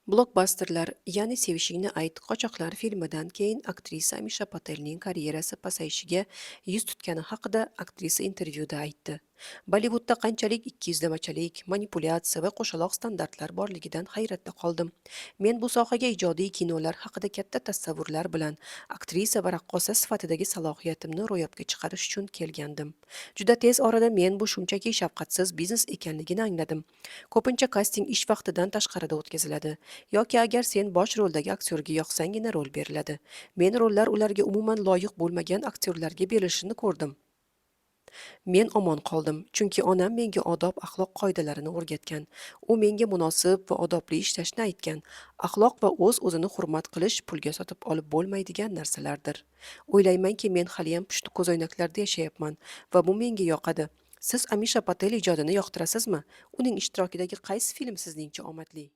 Blokbasterlar, ya'ni "Sevishingni ayt", "Qochoqlar" filmidan keyin aktrisa Amisha Patelning karyerasi pasayishiga yuz tutgani haqida aktrisa intervyuda aytdi. Bollivudda qanchalik ikkiyuzlamachilik, manipulyatsiya va qo'shaloq standartlar borligidan hayratda qoldim. Men bu sohaga ijodiy kinolar haqida katta tasavvurlar bilan, aktrisa va raqqosa sifatidagi salohiyatimni ro'yobga chiqarish uchun kelgandim. Juda tez orada men bu shunchaki shafqatsiz biznes ekanligini angladim. Ko'pincha kasting ish vaqtidan tashqarida o'tkaziladi yoki agar sen bosh roldagi aktyorga yoqsanggina rol beriladi. Men rollar ularga umuman loyiq bo'lmagan aktyorlarga berilishini ko'rdim. Men omon qoldim, chunki onam menga odob-axloq qoidalarini o'rgatgan. U menga munosib va odobli ishlashni aytgan. Axloq va o'z-o'zini hurmat qilish pulga sotib olib bo'lmaydigan narsalardir. O'ylaymanki, men haliyam pushti ko'zoynaklarda yashayapman va bu menga yoqadi. Siz Amisha Patel ijodini yoqtirasizmi? Uning ishtirokidagi qaysi film sizningcha omadli?